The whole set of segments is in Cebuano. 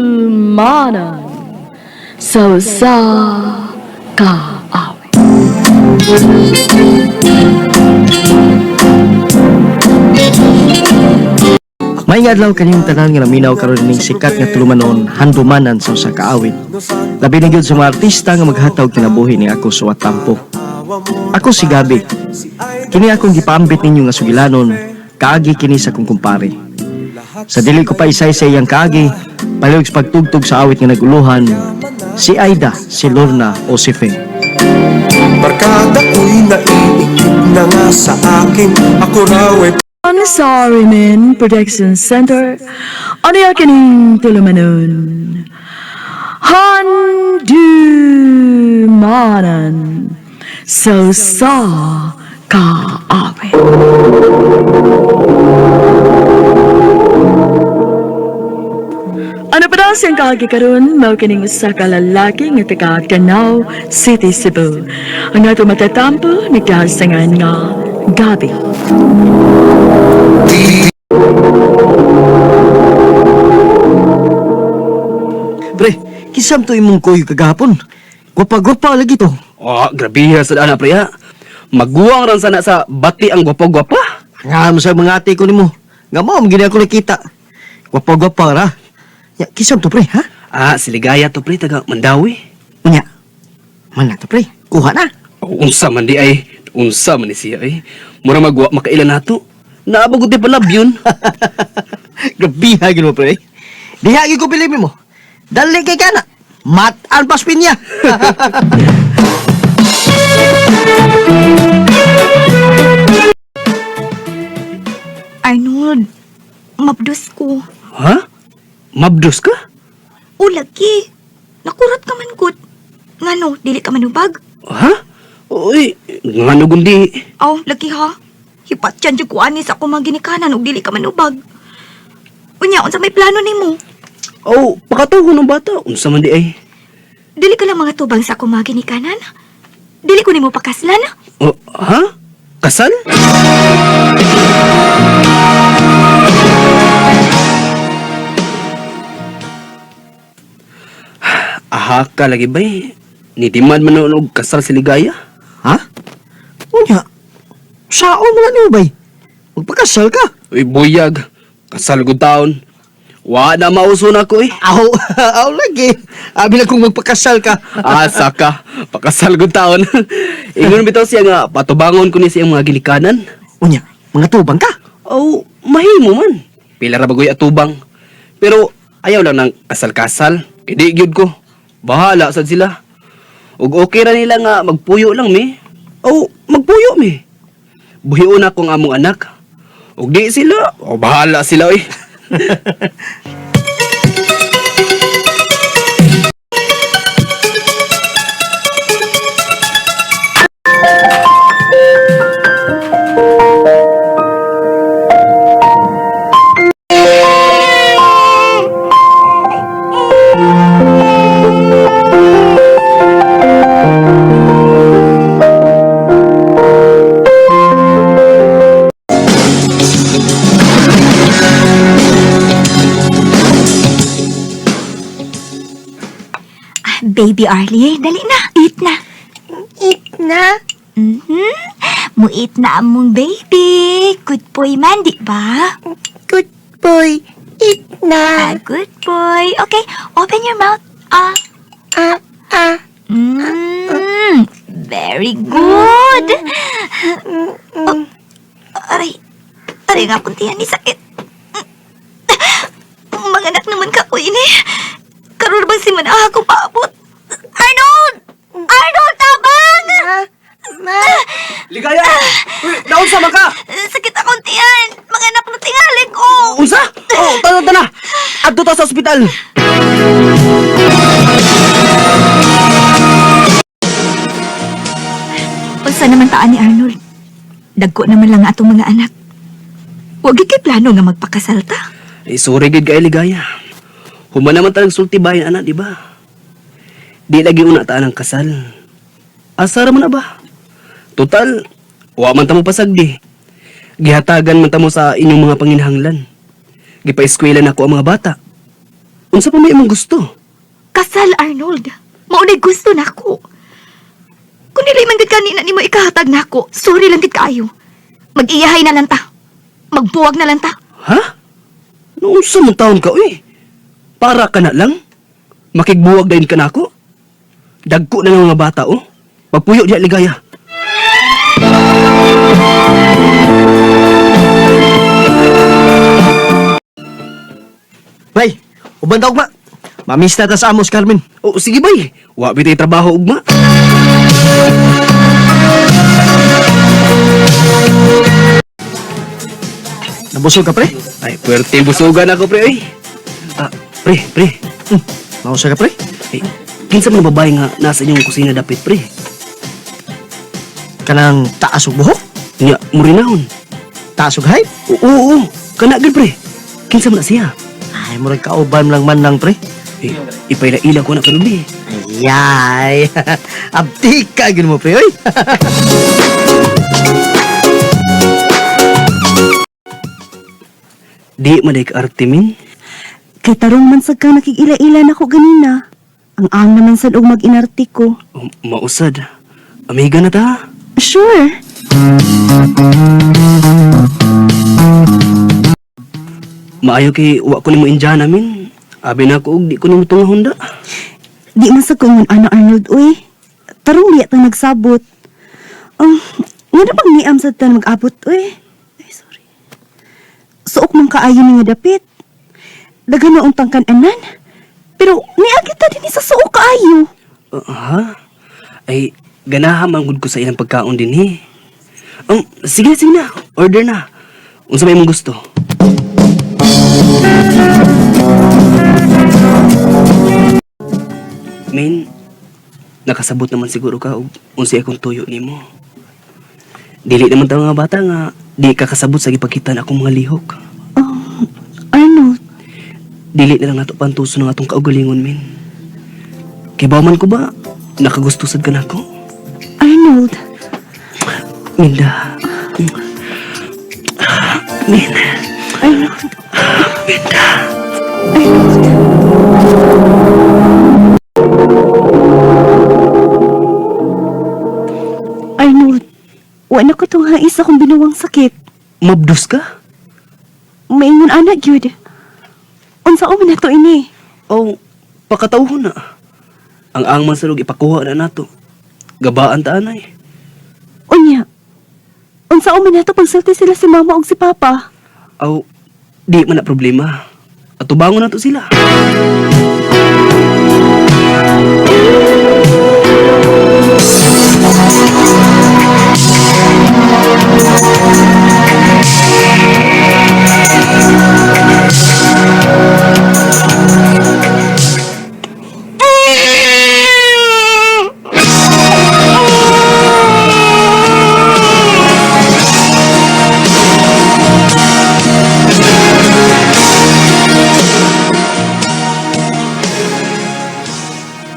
Handumanan sa usa ka awit. May adlaw kaniyong tanan nga naminaw karon ning sikat nga tulumanon handumanan sa usa ka awit. Labi na gyud sa mga artista nga maghatag kinabuhi ni ako sa Watampo. Ako si Gabi. Kini akong gipaambit ninyo nga sugilanon, kaagi kini sa akong kumpare. Sa dili ko pa isay sa iyang kaagi, palihog sa pagtugtog sa awit nga naguluhan, si Aida, si Lorna o si Fe. Barkada ko'y naiikip na nga sa akin. Ako raw ay On Sorry Men Production Center, ano kining tulumanon? Handumanan sa usa ka awit. Ano pa daw siyang kaagi karon mao kining usa ka lalaki nga taga Danao City, Cebu. Ang ato matatampo nagdasangan nga Gabi. Pre, kisam to imong kuy kagahapon. Gwapa-gwapa lagi to. Oh, grabe sa dana pre ha. Maguwang ran sana sa bati ang gwapa-gwapa. Nga mo sa mga ate ko nimo. Nga mo, gini ako nakita. Gwapa-gwapa ra. Ya, kisam to pre, ha? Ah, si Ligaya to pre taga Mandawi. Unya. Man na to pre. Kuha na. Oh, unsa man di ay, unsa man ni siya ay. Mura magwa makaila nato. Naabog di pala yun. Grabiha gid mo pre. Diha gyud ko bilib mo. Dali kay kana. Mat-an pas pinya. Arnold, mabdos ko. Ha? Mabdos ka? O lagi, nakurot ka man gud. Ngano, dili ka manubag? Ha? Uy, ngano gundi. Aw, lagi ha. Hipatyan jud ko ani sa akong mga ginikanan ug dili ka manubag. Unya, unsa may plano nimo? Oh, pakatuho ng bata. Unsa man di ay. Dili ka lang mga tubang sa akong mga ginikanan? Dili ko nimo pakaslan? Oh, ha? Kasal? Aha ka lagi bay. Ni demand man noon og kasal si Ligaya. Ha? Unya. Saon mo na niyo bay? Magpakasal ka. Uy, buyag. Kasal gud taon. Wa na mauso na ko eh. Aw, aw lagi. Abi na kung magpakasal ka. Asa ka. Pakasal gud taon. Ingon bitaw siya nga patubangon ko ni siyang mga ginikanan. Unya, mga tubang ka. Oh, mahimo man. Pila ra bagoy atubang. Pero ayaw lang ng kasal-kasal. Hindi gyud ko. Bahala sad sila. Ug okay ra nila nga magpuyo lang mi. Oh, magpuyo mi. Buhion na akong among anak. Ug di sila, oh, bahala sila oy. Ah, Baby Arlie, dali na. Eat na. Eat na. Mhm. Muit na among baby. Good boy man, di ba? Good boy. Eat Ah, na. good boy. Okay, open your mouth. Ah. Ah, ah. Very good. Oh, aray. Aray nga kuntihan ni sakit. Manganak naman ka ko ini. Karon bang si Manaha ko paabot? Arnold! Arnold, tabang! Ma, ma. Ligaya! Uy, naunsa man ka? Sakit akong tiyan. Manganak na tingali ko. Unsa? Oh, tana tana. Adto ta sa ospital. Unsa naman taan ni Arnold? Dagko naman lang ang atong mga anak. Wag gyud kay plano nga magpakasal ta. Eh, sorry gid kay Ligaya. Human naman talang sulti bahin anak, di ba? Di lagi una taan ang kasal. Asa ra man na ba? Total, wa man ta mo pasagdi. Gihatagan man ta mo sa inyong mga panginahanglan. Gipa-eskwela nako ang mga bata. Unsa pa may imong gusto? Kasal, Arnold. Maunay gusto nako. Kung nilay man gid kanina nimo ikahatag nako, sorry lang gid kaayo. Mag-iyahay na lang ta. Magbuwag na lang ta. Ha? Noong sa mong taon ka, uy? Para ka na lang? Makigbuwag dayon ka na ako? Dagko na ng mga bata, oh. Pagpuyo diya, ligaya. Bay, uban ta ugma. Mamista ta sa amos, Carmen. Oh, sige, bay. Wa bitay trabaho, ugma. Nabusog ka, pre? Ay, puwerte busugan ako, pre, uy. Ah, pre, pre. Mausa ka, pre? Ay, kinsa man ang babae nga nasa inyong kusina dapit, pre? Kanang taas og buhok, Nya, murinahon. taas og height. Oo, oo, oo. Kana gyud, pre. Kinsa man na siya? Ay, murag kauban lang man lang, pre. Eh, ipaila-ila ko na karon, eh. Ayay. Abtik ka gyud mo, pre, oy. Di man ka artimin. Kay tarong man sad ka nakig-ila-ila nako ganina. Ang ang naman sad og mag-inarte ko. Oh, mausad. Amiga na ta. Sure. Maayo kay wa ko nimo Indiana min. Abi na ko og di ko nimo tungahon da. Di man sad ko ingon ana Arnold uy. Tarong biya ta nagsabot. Nga bang niam sad ta mag-abot uy. Ay sorry. Suok man kaayo ni nga dapit. Daghan na untang kan-anan. Pero niagi ta dinhi sa suok kaayo. Ha? Ay ganahan man gud ko sa ilang pagkaon dinhi. Sige na, sige na. Order na. Unsa may imong gusto? Min, nakasabot naman siguro ka og unsay akong tuyo nimo. Dili naman ta mga bata nga di ka kasabot sa gipakita na akong mga lihok. Arnold, Dili na lang nato pantuso ng atong kaugalingon, min. Kay man ko ba, nakagusto sad ka nako? Arnold. Minda. Min. Arnold. Minda. Arnold. Arnold, wa na ko tong hais akong binuwang sakit. Mabdus ka? Maingon ana gyud. Unsa man na to ini? O, pakatawhon na. Ang ang man sa ipakuha na nato. Gabaan ta anay. Unya. Unsa man na to pagsulti sila si mama ug si papa? Aw, di man na problema. Atubangon na to sila.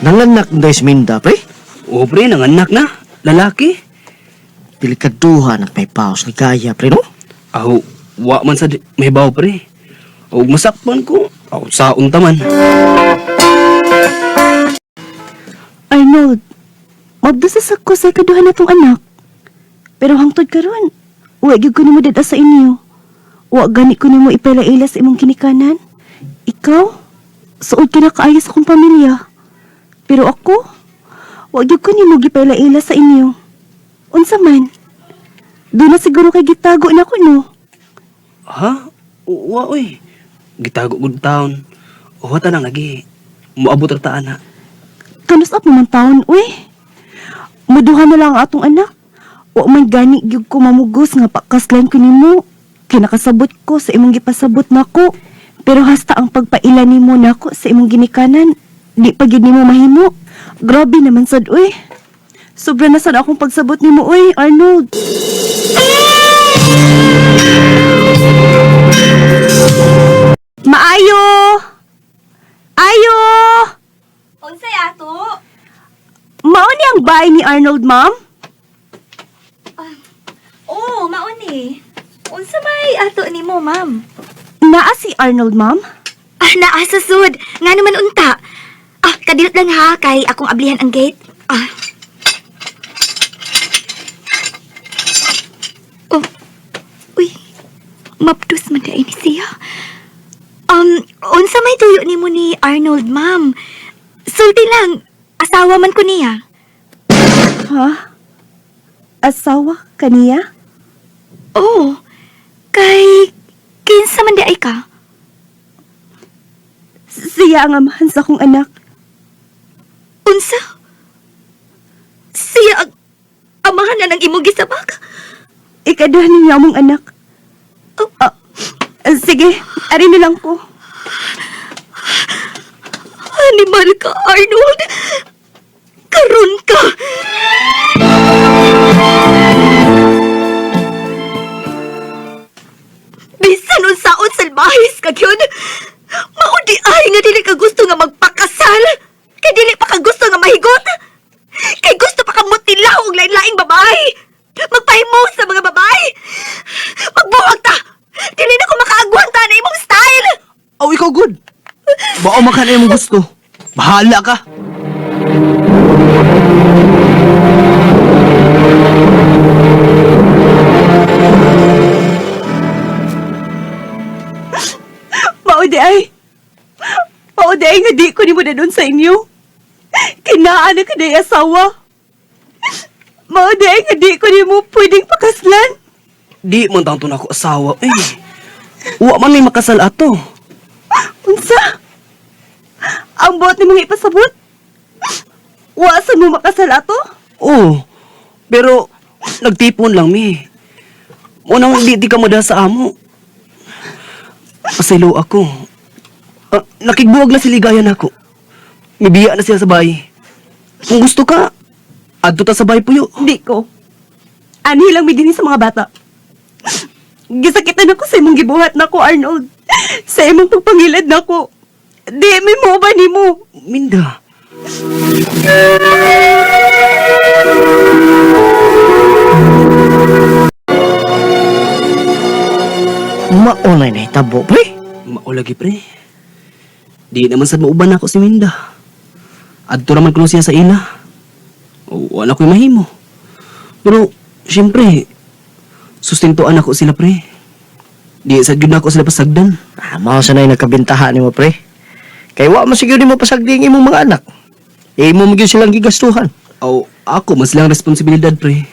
Nanganak na si Minda, pre. O pre, nanganak na. Lalaki. Delikaduhan at may paos ni Kaya, pre, no? Aw, wa man sa may baw pre. O masakpan ko. Aw, saon ta man. Arnold, mabdusas ako sa ikaduha na tong anak. Pero hangtod karon, wa gyud ko nimo dada sa inyo. Wa gani ko nimo ipaila-ila sa imong kinikanan. Ikaw, suod ka na kaayo sa akong pamilya. Pero ako, wa gyud ko nimo gipaila-ila sa inyo. Unsa man? Doon na siguro kay gitago na ko no. Ha? Wa oy. Gitago gud taon. Wa ta nang lagi. Moabot ra ta ana. Kanus up naman taon, uy. Muduha na lang ang atong anak. Wa man gani gyud ko mamugos nga pakaslan ko nimo. Kinakasabot ko sa imong gipasabot nako. Pero hasta ang pagpaila nimo nako sa imong ginikanan, di pa gyud nimo mahimo. Grabe naman sad, uy. Sobra na sad akong pagsabot nimo, uy, Arnold. Maayo! Ayo! Unsay ato? Mao ni ang bahay ni Arnold, ma'am? Ay, unsa may ato nimo, ma'am? Naa si Arnold, ma'am? Ah, naa sa sud. Nga naman unta. Ah, kadilot lang ha kay akong ablihan ang gate. Ah. Oh. Uy. Mapdos man dai ni siya. Unsa may tuyo nimo ni Arnold, ma'am? Sulti lang. Asawa man ko niya. Ha? Asawa kaniya? Oh. Kay kinsa man di ay ka? Siya ang amahan sa akong anak. Unsa? Siya ang amahan na ng imong gisabak? Ikaduha niya among anak. Oh. Ah, sige, ari na lang ko. Animal ka, Arnold! Karon ka! Bisan unsaon salbahis ka gyud. Mao di ay nga dili ka gusto nga magpakasal. Kay dili pa ka gusto nga mahigot. Kay gusto pa ka mutilaw og lain-laing babae. Magpahimo sa mga babae. Magbuwag ta. Dili na ko makaagwanta na imong style. Aw, ikaw good. Bao makan imong gusto. Bahala ka. Mao di ay. Mao di ay nga di ko nimo dadon sa inyo. Kinaan na kaday asawa. Mao di ay nga di ko nimo pwedeng pakaslan. Di man tanto na ako asawa. Eh. Wa man may makasal ato. Unsa? Ang buot ni mga ipasabot? Wa sa mo makasal ato? Oo. Pero nagtipon lang mi. Unang di ka mada sa amo. Pasaylo ako. Ah, nakigbuwag na si Ligaya nako. Mibiya na siya sa bahay. Kung gusto ka, adto ta sa bahay puyo. Di ko. Ani lang mi dinhi sa mga bata. Gisakitan ako sa imong gibuhat nako, Arnold. Sa imong pagpangilad nako. Di mi mo ba nimo? Minda. Maunay na hitabo, pre. Maulagi pre. Di naman sad mauban ako si Minda. Adto raman kuno siya sa ila. O, wala ko'y mahimo. Pero, siyempre, sustentuan ako sila pre. Di sad gyud nako sila pasagdan. Ah, mao sa na'y nagkabintaha nimo, pre. Kay wa man siguro nimo pasagdi ang imong mga anak. Imo mo gyud silang gigastuhan. O, ako mas lang responsibilidad pre.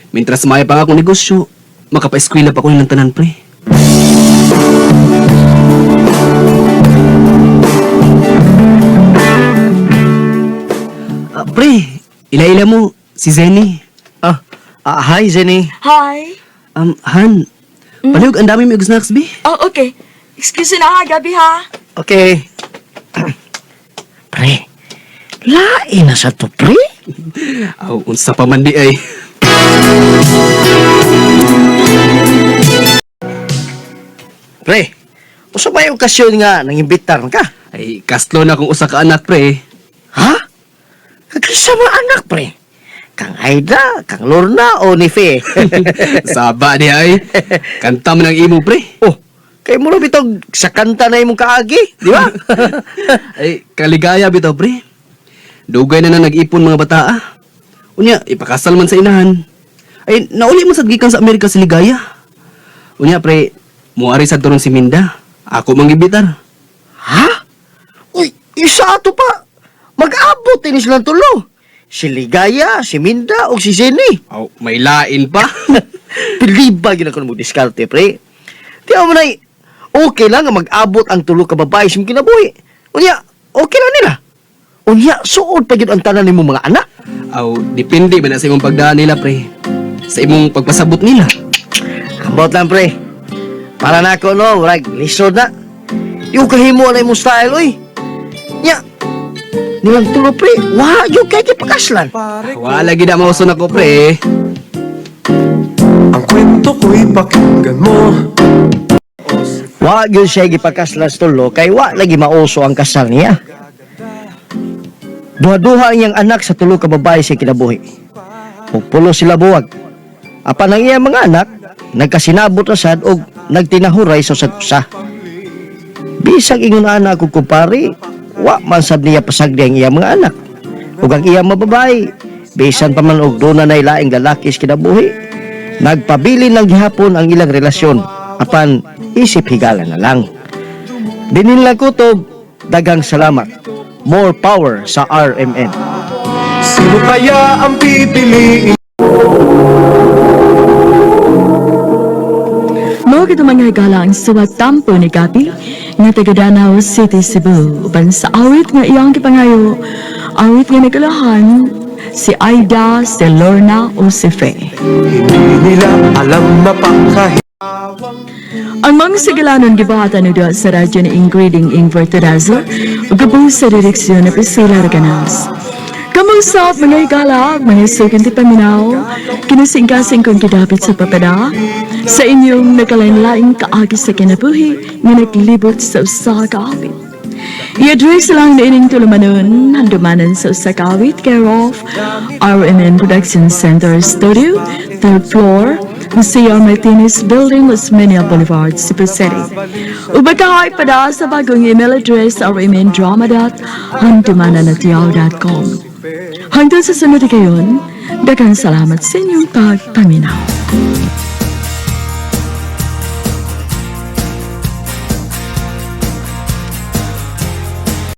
Mintras maya pa akong negosyo, makapaeskwela pa ko nilang tanan pre. Ah, pre, ila-ila mo si Zenny. Ah, ah hi Jenny. Hi. Han, palihog ang dami may og snacks, bi. Oh, okay. Excuse na ha, Gabi ha. Okay. Pre, lain na sa to, pre. Aw, unsa pa man di ay. Pre, usa ba yung okasyon nga nang imbitar ka? Ay, kaslo na kung usa ka anak, pre. Ha? Kagkisa mga anak, pre. Kang Aida, kang Lorna, o ni Fe. Saba di ay. Kanta man ang imo, pre. Oh, kay mo bitog sa kanta na imong kaagi, di ba? Ay, kaligaya bitaw, pre. Dugay na na nag-ipon mga bataa. Unya, ipakasal man sa inahan. Ay, nauli man sad gikan sa Amerika si Ligaya. Unya, pre, muari sad turon si Minda. Ako mang gibitar. Ha? Uy, isa ato pa. Mag-abot ini silang tulo. Si Ligaya, si Minda, o si Jenny. Aw, may lain pa. Piliba gina ko mo diskarte, pre. Di mo na, okay lang nga mag-abot ang tulo ka babae sa imong kinabuhi. Unya, okay lang nila. Unya, suod pa gyud ang tanan nimo mga anak. Aw, depende ba na sa imong pagdaan nila, pre. Sa imong pagpasabot nila. Ambot lang, pre. Para na ako, no? Murag, lisod na. Yung kahimo na imong style, oy. Nya, nilang tulo, pre. Wa, yung kay kipakaslan. Pare ko, Wala gid ang mauson ako, pre. ang kwento ko'y pakinggan mo. Wa gyud siya gipakaslan sa tulo kay wa lagi mauso ang kasal niya. Duha-duha ang iyang anak sa tulo ka babae sa kinabuhi. Pupulo sila buwag. Apan ang iyang mga anak, Nagkasinabot ra sad og nagtinahuray sa usag usa. Bisag ingon ana ako kumpare, wa man sad niya pasagdi ang iyang mga anak. Ug ang iyang mababae, bisan pa man og duna nay laing lalaki sa kinabuhi. Nagpabilin lang gihapon ang ilang relasyon apan isip higala na lang. Dinin lang kutob, dagang salamat. More power sa RMN. Sino kaya ang pipiliin? Mao gito mga higala ang suwat tampo ni Gabi nga taga Danao City, Cebu. Uban sa awit nga iyang gipangayo, awit nga nagkalahan si Aida, si Lorna o si Faye. Hindi nila alam na pangkahi Ang mga sigalanon gibuhatan ni sa radyo ni Ingrid Ingvar Terazo ug gabong sa direksyon ni Priscilla Reganas. Kamusap mga higala, mga sukin ti paminaw, kinasingkasing kong gidapit sa papada, sa inyong nagkalain-laing kaagi sa kinabuhi nga naglibot sa usa ka awit. I-address lang na ining tulumanon, handumanan sa usa ka awit, care of RMN Production Center Studio, third floor, Jose R. Martinez Building, Osmeña Boulevard, Cebu City. Ubakahay pada sa bagong email address rmndrama.handumanan@yahoo.com. Hanggang sa sunod kayon, daghang salamat sa inyong pagpaminaw.